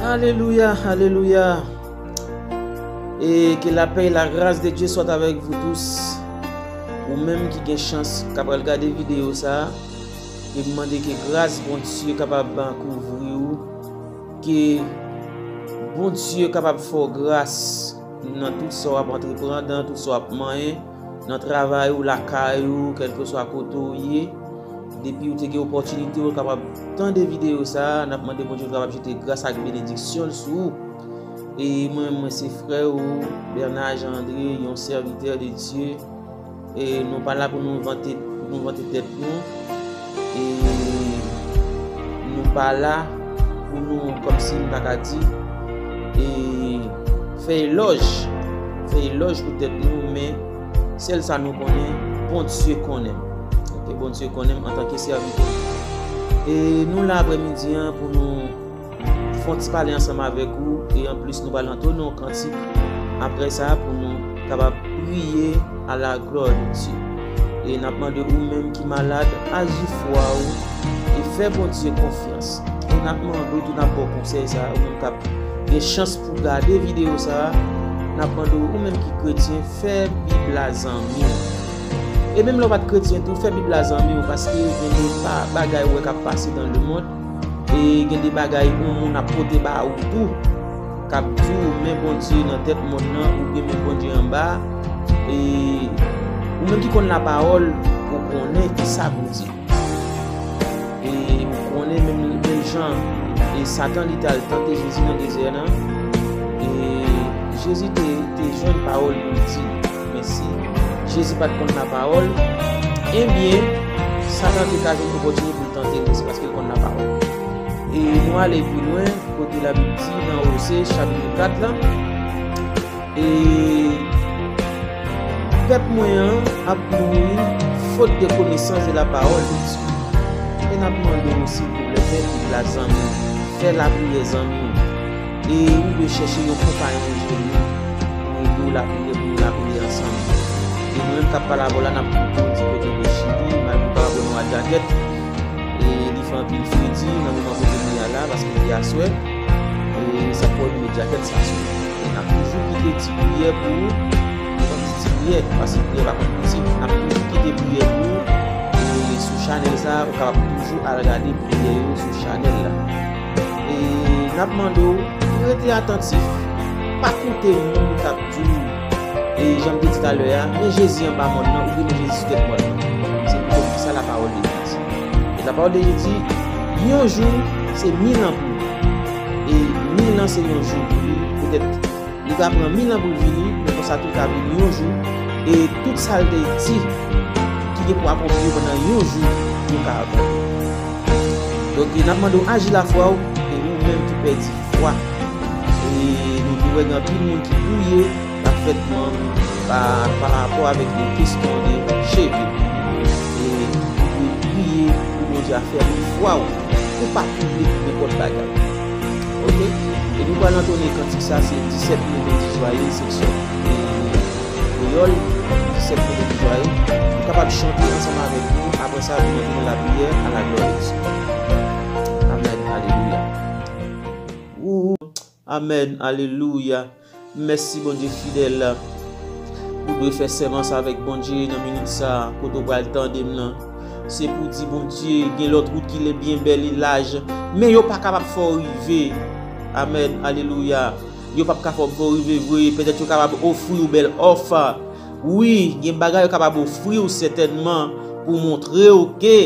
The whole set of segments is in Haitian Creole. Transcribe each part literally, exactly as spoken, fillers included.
Alelouya, alelouya. E ke la pè e la gras de Dye swa avèk vou tous. Ou menm ki gen chans k ap pral gade videyo sa a, e m mande ke gras Bondye kapab kouvri w, ke Bondye kapab fè w gras nan tout sa w ap antreprann, nan tout sa w ap manyen, nan travay ou, lakay ou, kèlkeswa kote w ye. Depi w te gen opòtinite, w kapab tande videyo sa a, n ap mande Bondye pou l kapab jete gras ak benediksyon l sou ou. E mwen, mwen se frè ou, Bernard Jean André, yon sèvitè de Dye. E nou pa la pou nou vante, pou nou vante tèt nou. E nou pa la pou nou, kòmsi m ta ka di, e fè elòj, fè elòj pou tèt nou, men sèl sa nou konnen, Bondye konnen m. Oke, Bondye konnen m antanke sèvitè. E nou la aprèmidi an pou nou fè yon ti pale ansanm avèk ou, e anplis nou pral antone yon kantik apre sa pou nou kapab priye à la gloire de Dieu. E n ap mande ou menm ki malad, aji fwa ou e fè Bondye konfyans. E n ap mande w tou, n ap ba w konsèy sa a, ou menm k ap gen chans pou gade videyo sa a, n ap mande w, ou menm ki kretyen, fè Bib la zanmi w. E menm lè w pa t kretyen tou, fè Bib la zanmi w, paske gen de pa, bagay ou wè k ap pase dans le monde, e gen de bagay yon moun ap pote ba ou tou, k ap di w, men Bondye nan tèt mòn nan, oubyen men Bondye anba, e ou menm ki konn lapawòl, ou konnen ki sa pou di. E ou konnen menm, menm jan, e Satan li t al tante Jezi nan dezè nan, e Jezi te, te jwenn pawòl pou l di. Men si Jezi pa t konn lapawòl, ebyen, Satan te ka jwenn opòtinite pou l tante l, men se paske l konn lapawòl. E nou ale pi lwen, kote Labib di nan Oze chapit kat la, e pèp mwen an ap mouri faute de connaissance de la parole de Dieu. E n ap mande w, silvouplè, fè Bib la zanmi w, fè lapriyè zanmi w. E ou dwe chèche yon konpayon jeni pou ede w lapriyè, pou nou lapriyè ansanm. E nou menm k ap pale avè w la, n ap koute w di kote w ye Chili, malgre w pa abòne w a djakèt. E li fè anpil fredi nan moman kote nou ye a la, paske li aswè. E sa fè nou met djakèt sa sou nou. E n ap toujou kite ti priyè pou ou. Nou konn ti priyè, paske priyè pa konn piti. N ap toujou kite priyè pou ou. E sou chanèl sa, ou kapab toujou al gade priyè yo sou chanèl la. E n ap mande w rete atantif. Pa koute moun k ap di w, e jan m te di talè a, men Jezi anba mòn nan, oubyen men Jezi sou tèt mòn nan. Se pou sa lapawòl de Dye di. E lapawòl de Dye di, yon jou, se mil an pou li. E mil an, se yon jou pou li. Petèt, li ka pran mil an pou l vini, men konsa tou, l ka vini yon jou. E tout sa l te di, ki gen pou akonpli yo pandan yon jou, yo ka akonpli. Donk, n ap mande w aji lafwa w, e ou menm ki pèdi fwa. E nou te wè gen anpil moun ki touye, k ap fèt mò pa, pa rapò avèk de kesyon de cheve. E ou dwe priye pou Bondye afèmi fwa w, pou pa touye pou nenpòt bagay. Oke? E nou pral antone kantik sa, se disèt melodi jwaye, seksyon kreyòl, disèt melodi jwaye. Ou kapab chante ansanm avèk nou, apre sa, nou antre nan lapriyè à la gloire de Dieu. Amèn, alelouya. Ou, amèn, alelouya. Mèsi, Bondye fidèl. Ou dwe fè sèmans avèk Bondye nan minit sa a, kote w pral tande m nan. Se pou di Bondye, gen lòt wout ki le byen bèl e laj, men yo pa kapab fè w rive. Amèn, alelouya. Yo p ap ka fè w rive vre, petèt yo kapab ofri w bèl òf. Wi, gen bagay yo kapab ofri w sètènman pou montre w ke,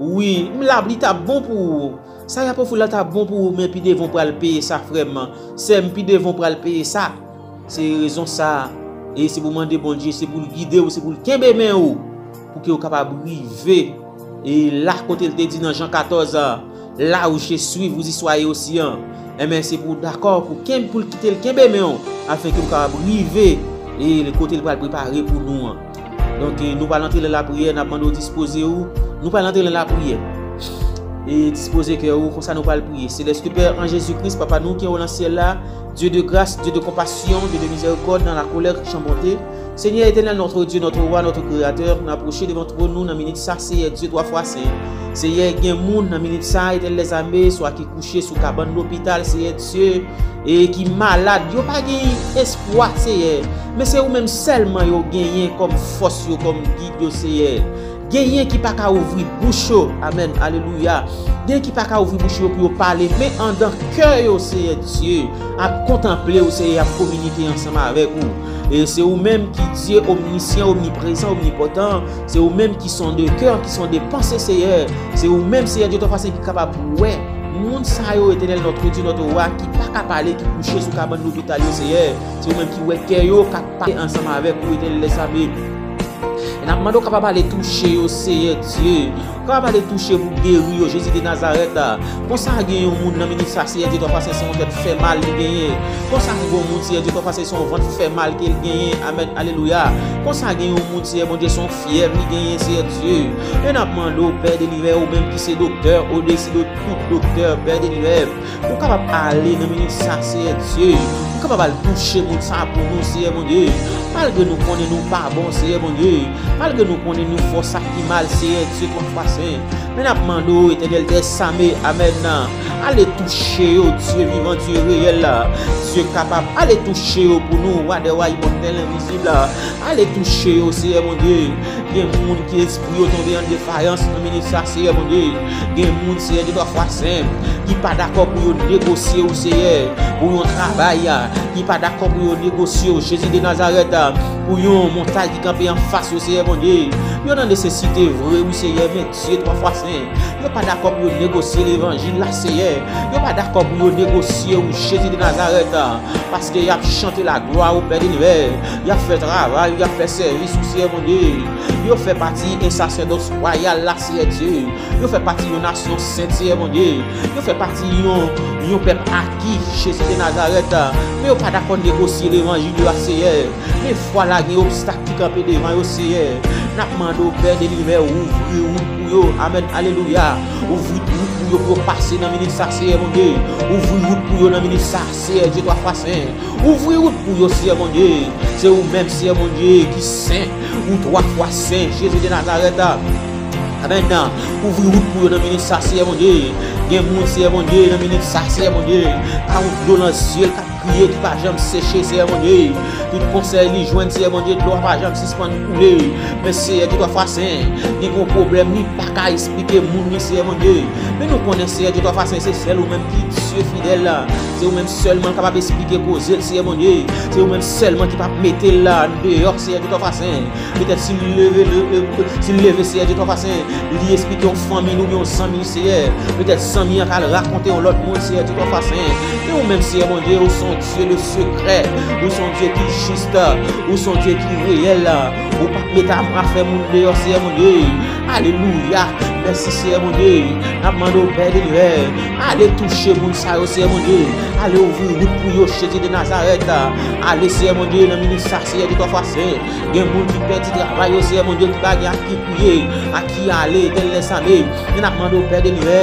wi, m la, li t ap bon pou ou. Sa y ap ofri w la t ap bon pou ou, men pi devan w pral peye sa, frè m, sè m, pi devan w pral peye sa. Se rezon sa a, e se pou mande Bondye, se pou l gide w, se pou l kenbe men ou, pou ke w kapab rive, e la kote l te di nan Jan katòz, là où je suis, vous y soyez aussi, an. Enben, se pou w dakò, pou kenb-, pou l kite l kenbe men w, afenke w kapab rive, e kote l pral prepare pou nou an. Donk, e, nou pral antre nan lapriyè, n ap mande w dispoze w. Nou pral antre nan lapriyè. E dispoze kè w, konsa nou pral priye. Céleste Père, en Jésus-Christ, Papa nou ki anwo nan syèl la, Dieu de grâce, Dieu de compassion, Dieu de miséricorde, dans la colère, riche en bonté. Seigneur éternel, notre Dieu, notre roi, notre créateur, nou apwoche devan twòn ou nan minit sa, Seyè Dye twa fwa sen. Seyè, gen moun nan minit sa, Etènèl dèzame, swa ki kouche sou kabann lopital, Seyè Dye, e ki malad. Yo pa gen espwa, Seyè. Men se ou menm sèlman yo genyen kòm fòs yo, kòm gid yo, Seyè. Genyen ki pa ka ouvri bouch yo. Amèn. Alelouya. Genyen ki pa ka ouvri bouch yo pou yo pale. Men andan kè yo, Seyè Dye, ap kontanple ou, Seyè, ap kominike ansanm avèk ou. E se ou menm ki Dye omnisyan, omniprezan, omnipotan. Se ou menm ki sonde kè, ki sonde panse, Seyè. Se ou menm, Seyè Dye, twa fwa sen, ki kapab wè moun sa yo, Etènèl, notre Dieu, notre roi, ki pa ka pale, ki kouche sou kabann lopital yo, Seyè. Se ou menm ki wè kè yo, k ap pale ansanm avèk ou, Etènèl dèzame. E n ap mande w kapab ale touche yo, Seyè Dye. Kapab ale touche pou geri yo, Jezi de Nazarèt. Konsa gen yon moun nan minit sa, Seyè Dye, twa fwa sen, se yon tèt fè mal li genyen. Konsa gen yon moun, Seyè Dye, twa fwa sen, se yon vant fè mal ke l genyen. Amèn. Alelouya. Konsa gen yon moun, Seyè Bondye, se yon fyèv li genyen, Seyè Dye. E n ap mande w, Pè Delivè, ou menm ki se doktè, odesi de tout doktè, Pè Delivè. Ou kapab ale nan minit sa, Seyè Dye. Ou kapab al touche moun sa pou nou, Seyè Bondye. Malgre nou konnen nou pa bon, Seyè Bondye. Malgre nou konnen nou fè sa ki mal, Seyè Dye, twa fwa sen. Men n ap mande w, Etènèl dèzame, amèn. Ale touche yo, Dye vivan, Dye reyèl la. Dye kapab, ale touche yo pou nou, Wa dè wa, Imòtèl, Envizib la. Ale touche yo, Seyè Bondye. Gen moun ki espri yo tonbe an defayans nan minit sa, Seyè Bondye. Gen moun, Seyè Dye, twa fwa sen, ki pa dakò pou yo negosye ou, Seyè, pou yon travay, ki pa dakò pou yo negosye ou, Jezi de Nazarèt, pou yon montay ki kanpe anfas yo, Seyè Bondye. Yo nan nesesite vre, wi, Seyè, men Dye, twa fwa sen, yo pa dakò pou yo negosye levanjil la, Seyè. Yo pa dakò pou yo negosye ou, Jezi de Nazarèt, paske y ap chante laglwa ou, Pè Delivè. Y ap fè travay ou, y ap fè sèvis ou, Seyè Bondye. Yo fè pati e sasèdòs wayal la, Seyè Dye. Yo fè pati yon nasyon sent, Seyè Bondye. Yo fè pati yon, yon pèp aki, Jezi de Nazarèt. Men yo pa dakò negosye levanjil yo a, Seyè. Men fwa la gen obstak ki kanpe devan yo, Seyè. N ap mande w, Pè Delivè, ouvri wout pou yo. Amèn. Alelouya. Ouvri wout pou yo, pou yo pase nan minit sa, Seyè Bondye. Ouvri wout pou yo nan minit sa, Seyè Dye, twa fwa sen. Ouvri wout pou yo, Seyè Bondye. Se ou menm, Seyè Bondye, ki sen. Ou twa fwa sen, Jezi de Nazarèt. Amèn. Ouvri wout pou yo nan minit sa, Seyè Bondye. Gen moun, Seyè Bondye, nan minit sa, Seyè Bondye, ka yon dlo nan zye l, ka kriye ki pa janm seche, Seyè Bondye. Tout konsèy li jwenn, Seyè Bondye, dlo a pa janm sispann koule. Men Seyè Dye, twa fwa sen, li gen yon pwoblèm li pa ka esplike moun li, Seyè Bondye. Men nou konnen, Seyè Dye, twa fwa sen, se sèl ou menm ki Dye fidèl la. Se ou menm sèlman ki kapab esplike koze l, Seyè Bondye. Se ou menm sèlman ki p ap mete l la andeyò, Seyè Dye, twa fwa sen. Petèt si l leve, le, le, si l leve, Seyè Dye, twa fwa sen, li esplike yon fanmi l oubyen yon zanmi l, Seyè. Petèt zanmi an ka al rakonte yon lòt moun, Seyè Dye, twa fwa sen. Men ou menm, Seyè Bondye, ou se yon Dye de sekrè. Ou se yon Dye ki jis. Ou se yon Dye ki reyèl. Ou p ap mete afè moun deyò, Seyè Bondye. Alelouya. Mèsi, Seyè Bondye. N ap mande w, Pè Delivè, ale touche moun sa yo, Seyè Bondye. Ale ouvri wout pou yo, Jezi de Nazarèt. Ale, Seyè Bondye, nan minit sa, Seyè Dye, twa fwa sen. Gen moun ki pèdi travay yo, Seyè Bondye, ki pa gen ak ki priye, ak ki ale, Etènèl dèzame. Men n ap mande w, Pè Delivè,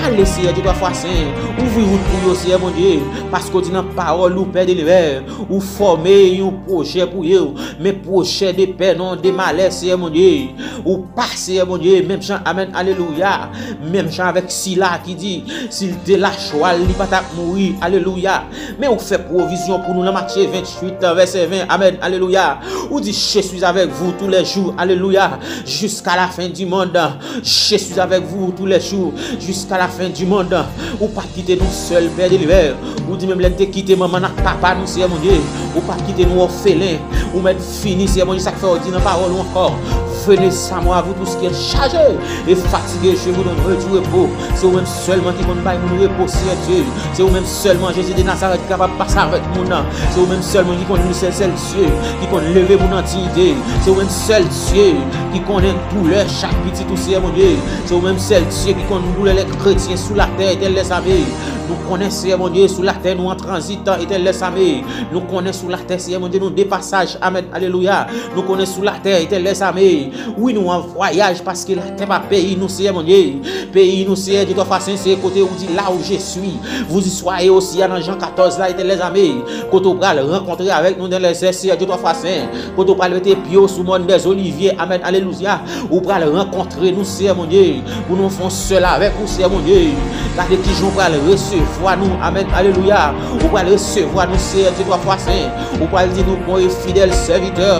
ale, Seyè Dye, twa fwa sen, ouvri wout pou yo, Seyè Bondye, paske w di nan pawòl ou, Pè Delivè, ou fòme yon pwojè pou yo, men pwojè de pè, non de malè, Seyè Bondye. Ou pa, Seyè Bondye, menm jan, amèn, alelouya, menm jan avèk sila ki di, si l te lachwa l, li pa t ap mouri, alelouya. Men ou fè pwovizyon pou nou nan Matye venntuit, vèsè ven. Amèn. Alelouya. Ou di, je suis avec vous tous les jours. Alelouya. Jusqu'à la fin du monde. Je suis avec vous tous les jours. Jusqu'à la fin du monde. Ou p ap kite nou sèl, Pè Delivè. Ou di menm lè n te kite manman n ak papa nou, Seyè Bondye. Ou p ap kite nou òfelen. Ou mèt fini, Seyè Bondye, sa k fè w di nan pawòl ou ankò, venez à moi, vous tous qui êtes chargés et fatigués, je vous donnerai du repos. Se ou menm sèlman ki konn bay moun repo, Seyè Dye. Se ou menm sèlman, Jezi de Nazarèt, ki kapab pase avèk moun nan. Se ou menm sèlman ki konn, ou sèl, sèl Dye ki konn leve moun an diyite. Se ou menm sèl Dye ki konnen doulè chak pitit ou, Seyè Bondye. Se ou menm sèl Dye ki konn doulè lè kretyen sou latè, Etènèl dèzame. Nou konnen, Seyè Bondye, sou latè nou an tranzit, Etènèl dèzame. Nou konnen sou latè, Seyè Bondye, nou de pasaj. Amèn. Alelouya. Nou konnen sou latè, Etènèl dèzame, Wi, nou an vwayaj, paske latè pa peyi nou, Seyè Bondye. Peyi nou, Seyè Dye twa fwa sen, se kote ou di, là où je suis, vous y soyez aussi, a nan Jan katòz la, Etènèl dèzame. Kote ou pral rankontre avèk nou nan lèzè, Seyè Dye twa fwa sen. Kote ou pral mete pye w sou mòn dèzolivye. Amèn, alelouya. Ou pral rankontre nou, Seyè Bondye, pou nou fè yon sèl avèk ou, Seyè Bondye. Gade kijan ou pral resevwa nou. Amèn, alelouya. Ou pral resevwa nou, Seyè Dye twa fwa sen. Ou pral di nou, bon e fidèl sèvitè,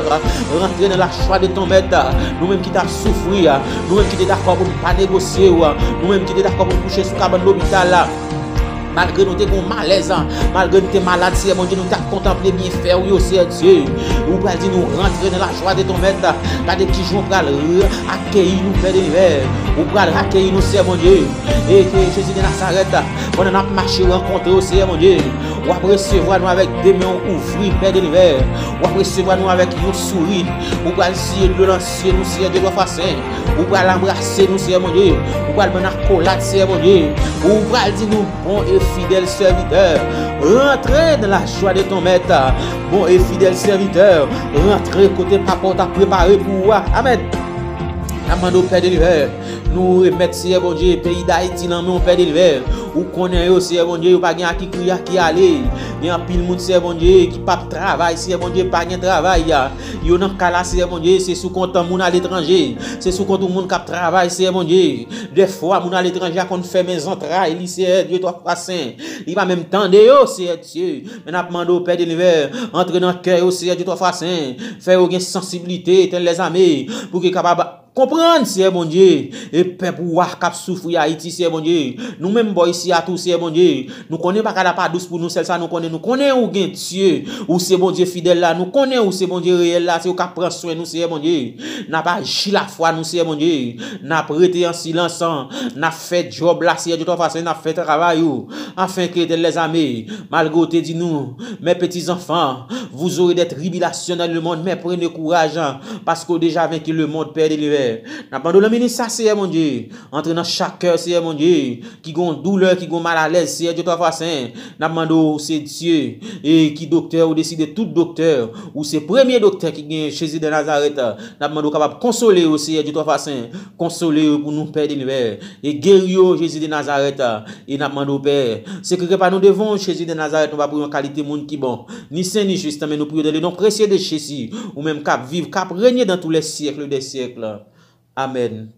rantre nan la joie de ton maître. Nou menm ki t ap soufri, nou menm ki te dakò pou n pa negosye w, nou menm ki te dakò pou n kouche sou kabann lopital la. Malgre nou te gon malèz, malgre nou te malad, Seyè Bondye, nou t ap kontanple byenfè w yo, Seyè Dye. Ou pral di nou, rantre nan la joie de ton maître. Gade kijan ou pral re- akeyi nou, Pè de linivè. Ou pral akeyi nou, Seyè Bondye. E ke Jezi de Nazarèt, pandan n ap mache rankontre w, Seyè Bondye, w ap resevwa nou avèk de men w ouvri, Pè de linivè. W ap resevwa nou avèk yon souri. Ou pral siye dlo nan zye nou, Seyè Dye twa fwa sen. Ou pral anbrase nou, Seyè Bondye. Ou pral ban n akolad, Seyè Bondye. Ou pral di nou, bon e fidèl sèvitè, rantre nan la joie de ton maître. Bon e fidèl sèvitè, rantre kote papa w t ap prepare pou ou a. Amèn. N ap mande w, Pè de linivè, nou remèt, Seyè Bondye, peyi Dayiti nan men w, Pè de linivè. Ou konnen yo, Seyè Bondye, yo pa gen a ki kriye, a ki ale. Gen anpil moun, Seyè Bondye, ki p ap travay, Seyè Bondye, pa gen travay. Yo nan ka la, Seyè Bondye, se sou kont moun aletranje, se sou kont moun k ap travay, Seyè Bondye. Dèfwa, moun aletranje a konn fèmen zantray li, Seyè Dye twa fwa sen. Li pa menm tande yo, Seyè Dye. Men n ap mande w, Pè de linivè, antre nan kè yo, Seyè Dye twa fwa sen. Fè yo gen sansiblite, Etènèl dèzame, pou ke kapab konprann, Seyè Bondye, e pèp ou a k ap soufri Ayiti, Seyè Bondye. Nou menm bò isi a tou, Seyè Bondye, nou konnen bagay la pa dous pou nou, sèl sa nou konnen, nou konnen ou gen Dye, ou se Bondye fidèl la, nou konnen ou se Bondye reyèl la, se ou k ap pran swen nou, Seyè Bondye. N ap aji lafwa nou, Seyè Bondye. N ap rete an silans, n ap fè djòb la, Seyè Dye twa fwa sen, n ap fè travay ou. Afenke, Etènèl dèzame, malgre ou te di nou, mes petits enfants, vous aurez des tribulations dans le monde, mais prenez courage, paske ou deja venki le mond, Pè de linivè. N ap mande w nan minit sa, Seyè Bondye, antre nan chak kè, Seyè Bondye, ki gon doulè, ki gon malalèz, Seyè Dye twa fwa sen. N ap mande w, se Dye, e ki doktè, ou deside tout doktè. Ou se premye doktè ki gen, Jezi de Nazarèt. N ap mande w kapab konsole yo, Seyè Dye twa fwa sen. Konsole yo pou nou, Pè de linivè. E geri yo, Jezi de Nazarèt. E n ap mande w, Pè, sekrè pa nou devan w, Jezi de Nazarèt, nou pa pou yon kalite moun ki bon, ni sen ni jis, men nou priye dans le nom précieux de Jésus, ou menm k ap viv, k ap renye dans tous les siècles des siècles. Amèn.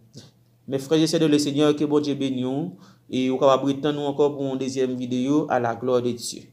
Mes frères et sœurs dans le Seigneur, ke Bondye beni w, e ou kapab ret tann nou ankò pou yon dezyèm videyo, à la gloire de Dieu.